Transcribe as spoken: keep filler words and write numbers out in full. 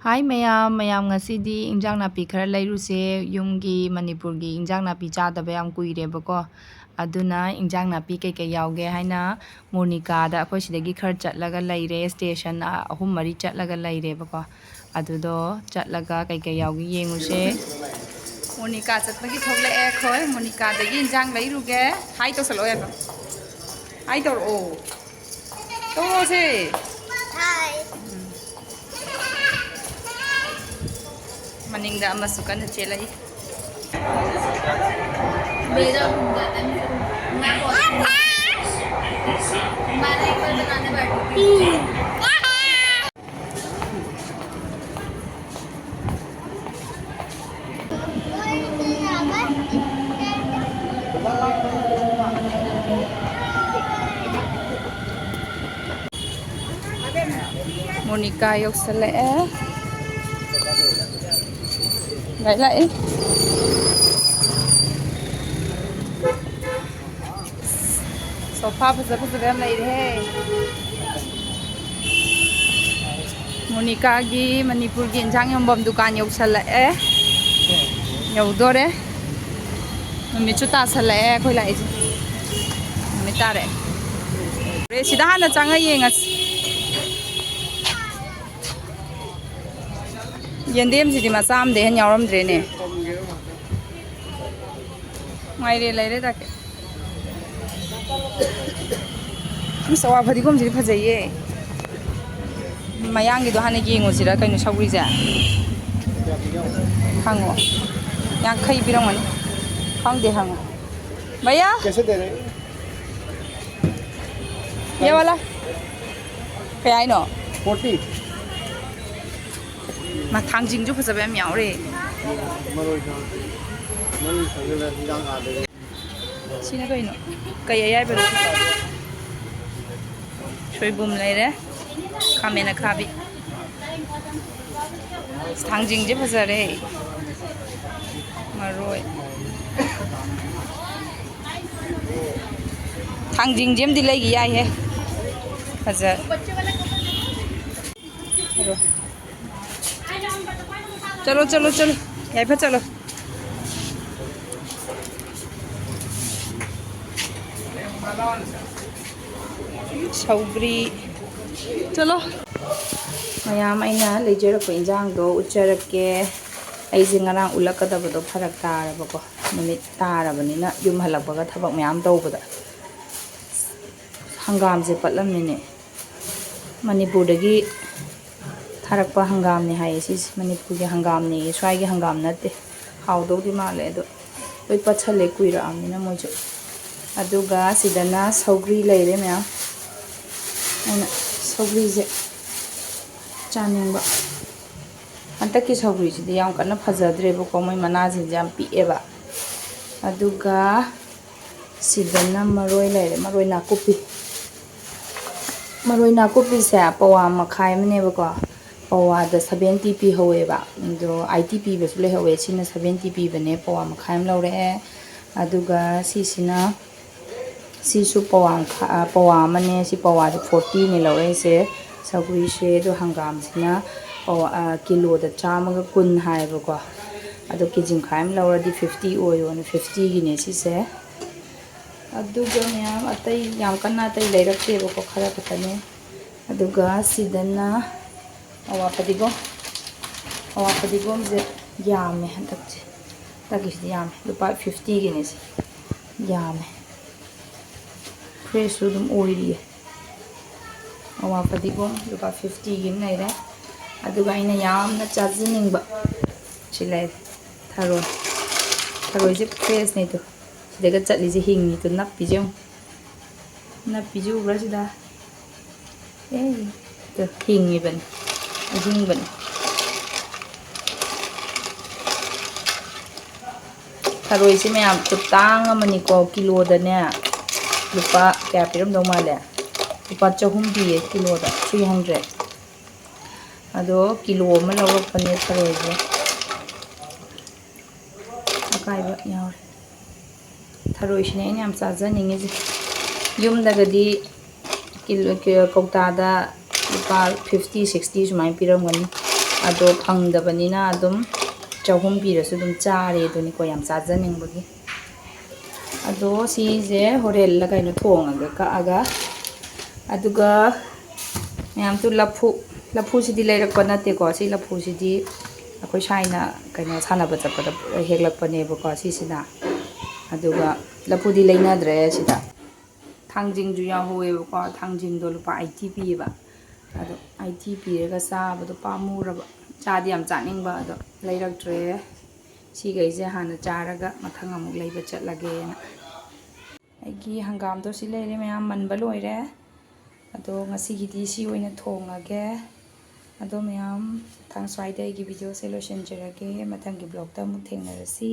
ꯍꯥꯏ ꯃꯌꯥꯝ, ꯃꯌꯥꯝ ꯉꯁꯤꯗꯤ ꯏꯟꯖꯥꯡ ꯅꯥꯄꯤ ꯈꯔ ꯂꯩꯔꯨꯁꯦ꯫ ꯌꯨꯝꯒꯤ ꯃꯅꯤꯄꯨꯔꯒꯤ ꯏꯟꯖꯥꯡ ꯅꯥꯄꯤ ꯆꯥꯗꯕ ꯌꯥꯝ ꯀꯨꯏꯔꯦꯕꯀꯣ꯫ ꯑꯗꯨꯅ ꯏꯟꯖꯥꯡ ꯅꯥꯄꯤ ꯀꯩꯀꯩ ꯌꯥꯎꯒꯦ ꯍꯥꯏꯅ ꯃꯣꯅꯤꯀꯥꯗ ꯑꯩꯈꯣꯏ ꯁꯤꯗꯒꯤ ꯈꯔ ꯆꯠꯂꯒ ꯂꯩꯔꯦ꯫ ꯁ꯭ꯇꯦꯁꯟ ꯑꯍꯨꯝ ꯃꯔꯤ ꯆꯠꯂꯒ ꯂꯩꯔꯦꯕꯀꯣ꯫ ꯑꯗꯨꯗꯣ ꯆꯠꯂꯒ ꯀꯩꯀꯩ ꯌꯥꯎꯒꯦ ꯌꯦꯡꯉꯨꯁꯦ꯫ ꯃꯣꯅꯤꯀꯥ ꯆꯠꯄꯒꯤ ꯊꯣꯛꯂꯛꯑꯦ ꯑꯩꯈꯣꯏ꯫ ꯃꯣꯅꯤꯀꯥꯗꯒꯤ ꯏꯟꯖꯥꯡ ꯂꯩꯔꯨꯒꯦ꯫ ꯍꯥꯏ ꯇꯧꯁꯜꯂꯛꯑꯣ ꯌꯥꯗ꯭ꯔꯣ? ꯍꯥꯏ ꯇꯧꯔꯛꯑꯣ꯫ ꯇꯧꯔꯛꯑꯣꯁꯦ꯫ ꯍꯥꯏ꯫ ꯃꯅꯤꯡꯗ ꯑꯃꯁꯨ ꯀꯟꯅ ꯆꯦꯜꯂꯛꯏ꯫ ꯃꯣꯅꯤꯀꯥ ꯌꯧꯁꯜꯂꯛꯑꯦ꯫ ꯂꯥꯛꯑꯦ, ꯂꯥꯛꯑꯦ꯫ ꯁꯣꯐꯥ ꯐꯖ ꯐꯖꯕ ꯌꯥꯝ ꯂꯩꯔꯦꯍꯦ꯫ ꯃꯣꯅꯤꯀꯥꯒꯤ ꯃꯅꯤꯄꯨꯔꯒꯤ ꯏꯟꯁꯥꯡ ꯌꯣꯟꯐꯝ ꯗꯨꯀꯥꯟ ꯌꯧꯁꯜꯂꯛꯑꯦ꯫ ꯌꯧꯗꯣꯔꯦ꯫ ꯅꯨꯃꯤꯠꯁꯨ ꯇꯥꯁꯜꯂꯛꯑꯦ ꯑꯩꯈꯣꯏ ꯂꯥꯛꯏꯁꯦ꯫ ꯅꯨꯃꯤꯠ ꯇꯥꯔꯦ꯫ ꯁꯤꯗ ꯍꯥꯟꯅ ꯆꯪꯉ ꯌꯦꯡꯉꯁꯤ꯫ ꯌꯦꯟꯗꯦꯝꯁꯤꯗꯤ ꯃꯆꯥ ꯑꯃꯗꯩ ꯍꯦꯟꯅ ꯌꯥꯎꯔꯝꯗ꯭ꯔꯦꯅꯦ꯫ ꯃꯥꯏꯔꯦꯟ ꯂꯩꯔꯦ ꯗꯥꯛꯀꯦ꯫ ꯑꯁ, ꯑꯋꯥ ꯐꯗꯤꯒꯣꯝꯁꯤꯗꯤ ꯐꯖꯩꯌꯦ꯫ ꯃꯌꯥꯡꯒꯤꯗꯣ ꯍꯥꯟꯅ ꯌꯦꯡꯉꯨꯁꯤꯔ ꯀꯩꯅꯣ, ꯁꯧꯒ꯭ꯔꯤꯁꯦ? ꯍꯪꯉꯣ꯫ ꯌꯥꯡꯈꯩ ꯄꯤꯔꯝꯒꯅꯤ꯫ ꯈꯪꯗꯦ, ꯍꯪꯉꯣ꯫ ꯚꯩꯌꯥ? कैसे दे रहे हो? ये वाला? ꯀꯩ ꯍꯥꯏꯅꯣ? फ़ोर्टी। ꯃꯥ ꯊꯥꯡꯖꯤꯡꯁꯨ ꯐꯖꯕ ꯌꯥꯝ ꯌꯥꯎꯔꯦ꯫ ꯃꯔꯣꯏ ꯊꯥꯡ-, ꯃꯔꯣꯏ ꯊꯥꯡꯖꯤꯡ ꯏꯟꯖꯥꯡ ꯍꯥꯞꯄꯦ꯫ ꯁꯤꯅ ꯀꯩꯅꯣ? ꯀꯩ ꯑꯌꯥꯏꯕꯅꯣ? ꯁꯣꯏꯕꯨꯝ ꯂꯩꯔꯦ, ꯈꯥꯃꯦꯟ ꯑꯈꯥꯕꯤ꯫ ꯊꯥꯡꯖꯤꯡꯁꯦ ꯐꯖꯔꯦ꯫ ꯃꯔꯣꯏ꯫ ꯊꯥꯡꯖꯤꯡꯁꯦ ꯑꯃꯗꯤ ꯂꯩꯈꯤ ꯌꯥꯏꯍꯦ꯫ ꯐꯖꯔꯦ꯫ ꯆꯠꯂꯣ, ꯆꯠꯂꯣ, ꯆꯠꯂꯣ꯫ ꯌꯥꯏꯐ ꯆꯠꯂꯣ꯫ ꯁꯧꯒ꯭ꯔꯤ꯫ ꯆꯠꯂꯣ꯫ ꯃꯌꯥꯝ, ꯑꯩꯅ ꯂꯩꯖꯔꯛꯄ ꯏꯟꯖꯥꯡꯗꯣ ꯎꯠꯆꯔꯛꯀꯦ꯫ ꯑꯩꯁꯦ ꯉꯔꯥꯡ ꯎꯠꯂꯛꯀꯗꯕꯗꯣ ꯐꯔꯛ ꯇꯥꯔꯕꯀꯣ, ꯅꯨꯃꯤꯠ ꯇꯥꯔꯕꯅꯤꯅ ꯌꯨꯝ ꯍꯜꯂꯛꯄꯒ ꯊꯕꯛ ꯃꯌꯥꯝ ꯇꯧꯕꯗ꯫ ꯍꯪꯒꯥꯝꯁꯦ ꯄꯠꯂꯝꯃꯤꯅꯦ꯫ ꯃꯅꯤꯄꯨꯔꯗꯒꯤ ꯊꯥꯔꯛꯄ ꯍꯪꯒꯥꯝꯅꯦ ꯍꯥꯏꯌꯦ ꯁꯤꯁꯦ꯫ ꯃꯅꯤꯄꯨꯔꯒꯤ ꯍꯪꯒꯥꯝꯅꯦꯌꯦ, ꯁ꯭ꯋꯥꯏꯒꯤ ꯍꯪꯒꯥꯝ ꯅꯠꯇꯦ꯫ ꯍꯥꯎꯗꯧꯗꯤ ꯃꯥꯜꯂꯦ ꯑꯗꯣ, ꯂꯣꯏ ꯄꯠꯁꯜꯂꯦ ꯀꯨꯏꯔꯛꯑꯕꯅꯤꯅ ꯃꯣꯏꯁꯨ꯫ ꯑꯗꯨꯒ ꯁꯤꯗꯅ ꯁꯧꯒ꯭ꯔꯤ ꯂꯩꯔꯦ ꯃꯌꯥꯝ꯫ ꯑꯩꯅ ꯁꯧꯒ꯭ꯔꯤꯁꯦ ꯆꯥꯅꯤꯡꯕ꯫ ꯍꯟꯗꯛꯀꯤ ꯁꯧꯒ꯭ꯔꯤꯁꯤꯗꯤ ꯌꯥꯝ ꯀꯟꯅ ꯐꯖꯗ꯭ꯔꯦꯕꯀꯣ, ꯃꯣꯏ ꯃꯅꯥꯁꯤꯡꯁꯦ ꯌꯥꯝ ꯄꯤꯛꯑꯦꯕ꯫ ꯑꯗꯨꯒ ꯁꯤꯗꯅ ꯃꯔꯣꯏ ꯂꯩꯔꯦ, ꯃꯔꯣꯏ ꯅꯥꯀꯨꯞꯄꯤ꯫ ꯃꯔꯣꯏ ꯅꯥꯀꯨꯞꯄꯤꯁꯦ ꯄꯋꯥ ꯃꯈꯥꯏ ꯑꯃꯅꯦꯕꯀꯣ, ꯄꯋꯥꯗ ꯁꯚꯦꯟꯇꯤ ꯄꯤꯍꯧꯋꯦꯕ꯫ ꯑꯗꯣ ꯑꯩꯠꯇꯤ ꯄꯤꯕꯁꯨ ꯂꯩꯍꯧꯋꯦ꯫ ꯁꯤꯅ ꯁꯚꯦꯟꯇꯤ ꯄꯤꯕꯅꯦ, ꯄꯋꯥ ꯃꯈꯥꯏ ꯑꯃ ꯂꯧꯔꯛꯑꯦ꯫ ꯑꯗꯨꯒ ꯁꯤꯁꯤꯅ, ꯁꯤꯁꯨ ꯄꯋꯥ ꯃꯈꯥ-, ꯑ, ꯄꯋꯥ ꯑꯃꯅꯦ꯫ ꯁꯤ ꯄꯋꯥꯁꯦ ꯐꯣꯔꯇꯤꯅꯦ ꯂꯧꯔꯛꯏꯁꯦ꯫ ꯁꯧꯒ꯭ꯔꯤꯁꯦ, ꯑꯗꯣ ꯍꯪꯒꯥꯝꯁꯤꯅ ꯄꯋꯥ, ꯑ, ꯀꯤꯂꯣꯗ ꯆꯥꯝꯃꯒ ꯀꯨꯟ ꯍꯥꯏꯌꯦꯕꯀꯣ꯫ ꯑꯗꯣ ꯀꯦ ꯖꯤ ꯃꯈꯥꯏ ꯑꯃ ꯂꯧꯔꯗꯤ ꯐꯤꯐꯇꯤ ꯑꯣꯏꯌꯣꯅ ꯐꯤꯐꯇꯤꯒꯤꯅꯦ ꯁꯤꯁꯦ꯫ ꯑꯗꯨꯒ ꯃꯌꯥꯝ ꯑꯇꯩ ꯌꯥꯝ ꯀꯟꯅ ꯑꯇꯩ ꯂꯩꯔꯛꯇꯦꯕꯀꯣ, ꯈꯔ ꯈꯛꯇꯅꯦ꯫ ꯑꯗꯨꯒ ꯁꯤꯗꯅ ꯑꯋꯥ ꯐꯗꯤꯒꯣꯝ, ꯑꯋꯥ ꯐꯗꯤꯒꯣꯝꯁꯦ ꯌꯥꯝꯃꯦ ꯍꯟꯗꯛꯁꯦ꯫ ꯍꯟꯗꯛꯀꯤꯁꯤꯗꯤ ꯌꯥꯝꯃꯦ, ꯂꯨꯄꯥ ꯐꯤꯐꯇꯤꯒꯤꯅꯦ ꯁꯤ꯫ ꯌꯥꯝꯃꯦ꯫ ꯐ꯭ꯔꯦꯁꯁꯨ ꯑꯗꯨꯝ ꯑꯣꯏꯔꯤꯌꯦ꯫ ꯑꯋꯥ ꯐꯗꯤꯒꯣꯝ ꯂꯨꯄꯥ ꯐꯤꯐꯇꯤꯒꯤ ꯑꯃ ꯂꯩꯔꯦ꯫ ꯑꯗꯨꯒ ꯑꯩꯅ ꯌꯥꯝꯅ ꯆꯥꯖꯅꯤꯡꯕ ꯁꯤ ꯂꯩꯔꯦ, ꯊꯔꯣꯏ꯫ ꯊꯔꯣꯏꯁꯦ ꯐ꯭ꯔꯦꯁꯅꯦ ꯑꯗꯣ꯫ ꯁꯤꯗꯒ ꯆꯠꯂꯤꯁꯦ ꯍꯤꯡꯉꯤꯗꯣ, ꯅꯞꯄꯤꯁꯦ ꯌꯦꯡꯉꯨ꯫ ꯅꯞꯄꯤꯁꯦ ꯎꯕ꯭ꯔꯥ ꯁꯤꯗ? ꯑꯦ, ꯇꯨ, ꯍꯤꯡꯉꯤꯕꯅꯤ, ꯑꯍꯤꯡꯕꯅꯤ꯫ ꯊꯔꯣꯏꯁꯤ ꯃꯌꯥꯝ ꯈꯨꯇꯥꯡ ꯑꯃꯅꯤꯀꯣ, ꯀꯤꯂꯣꯗꯅꯦ ꯂꯨꯄꯥ ꯀꯌꯥ ꯄꯤꯔꯝꯗꯧ ꯃꯥꯜꯂꯦ? ꯂꯨꯄꯥ ꯆꯍꯨꯝ ꯄꯤꯌꯦ ꯀꯤꯂꯣꯗ, ꯊ꯭ꯔꯤ ꯍꯟꯗ꯭ꯔꯦꯠ꯫ ꯑꯗꯣ ꯀꯤꯂꯣ ꯑꯃ ꯂꯧꯔꯛꯄꯅꯦ ꯊꯔꯣꯏꯁꯦ꯫ ꯑꯀꯥꯏꯕ ꯌꯥꯎꯔꯦ꯫ ꯊꯔꯣꯏꯁꯤꯅꯦ ꯑꯩꯅ ꯌꯥꯝ ꯆꯥꯖꯅꯤꯡꯉꯤꯁꯦ꯫ ꯌꯨꯝꯗꯒꯗꯤ ꯀꯤꯂꯣ, ꯀꯤ-, ꯀꯧꯇꯥꯗ ꯂꯨꯄꯥ ꯐꯤꯐꯇꯤ, ꯁꯤꯛꯁꯇꯤ ꯁꯨꯃꯥꯏꯅ ꯄꯤꯔꯝꯒꯅꯤ꯫ ꯑꯗꯣ ꯐꯪꯗꯕꯅꯤꯅ ꯑꯗꯨꯝ ꯆꯍꯨꯝ ꯄꯤꯔꯁꯨ ꯑꯗꯨꯝ ꯆꯥꯔꯦ ꯑꯗꯨꯅꯤꯀꯣ, ꯌꯥꯝ ꯆꯥꯖꯅꯤꯡꯕꯒꯤ꯫ ꯑꯗꯣ ꯁꯤꯁꯦ ꯍꯣꯔꯦꯟꯂ ꯀꯩꯅꯣ ꯊꯣꯡꯉꯒ ꯀꯛꯑꯒ, ꯑꯗꯨꯒ ꯃꯌꯥꯝꯁꯨ ꯂꯐꯨ, ꯂꯐꯨꯁꯤꯗꯤ ꯂꯩꯔꯛꯄ ꯅꯠꯇꯦꯀꯣ, ꯁꯤ ꯂꯐꯨꯁꯤꯗꯤ ꯑꯩꯈꯣꯏ ꯁꯥꯏꯅ ꯀꯩꯅꯣ ꯁꯥꯟꯅꯕ ꯆꯠꯄꯗ ꯍꯦꯛꯂꯛꯄꯅꯦꯕꯀꯣ ꯁꯤꯁꯤꯅ꯫ ꯑꯗꯨꯒ ꯂꯐꯨꯗꯤ ꯂꯩꯅꯗ꯭ꯔꯦ ꯁꯤꯗ꯫ ꯊꯥꯡꯖꯤꯡꯁꯨ ꯌꯥꯎꯍꯧꯋꯦꯕꯀꯣ, ꯊꯥꯡꯖꯤꯡꯗꯣ ꯂꯨꯄꯥ ꯑꯩꯠꯇꯤ ꯄꯤꯌꯦꯕ꯫ ꯑꯗꯣ ꯑꯩꯠꯇꯤ ꯄꯤꯔꯒ ꯆꯥꯕꯗꯣ ꯄꯥꯝꯃꯨꯔꯕ꯫ ꯆꯥꯗꯤ ꯌꯥꯝ ꯆꯥꯅꯤꯡꯕ, ꯑꯗꯣ ꯂꯩꯔꯛꯇ꯭ꯔꯦ꯫ ꯁꯤꯈꯩꯁꯦ ꯍꯥꯟꯅ ꯆꯥꯔꯒ ꯃꯊꯪ ꯑꯃꯨꯛ ꯂꯩꯕ ꯆꯠꯂꯒꯦꯅ꯫ ꯑꯩꯒꯤ ꯍꯪꯒꯥꯝꯗꯣ ꯁꯤ ꯂꯩꯔꯦ ꯃꯌꯥꯝ, ꯃꯟꯕ ꯂꯣꯏꯔꯦ꯫ ꯑꯗꯣ ꯉꯁꯤꯒꯤꯗꯤ ꯁꯤ ꯑꯣꯏꯅ ꯊꯣꯡꯉꯒꯦ꯫ ꯑꯗꯣ ꯃꯌꯥꯝ, ꯃꯊꯪ ꯁ꯭ꯋꯥꯏꯗ ꯑꯩꯒꯤ ꯚꯤꯗꯤꯑꯣꯁꯦ ꯂꯣꯏꯁꯤꯟꯖꯔꯒꯦ꯫ ꯃꯊꯪꯒꯤ ꯕ꯭ꯂꯣꯛꯇ ꯑꯃꯨꯛ ꯊꯦꯡꯅꯔꯁꯤ꯫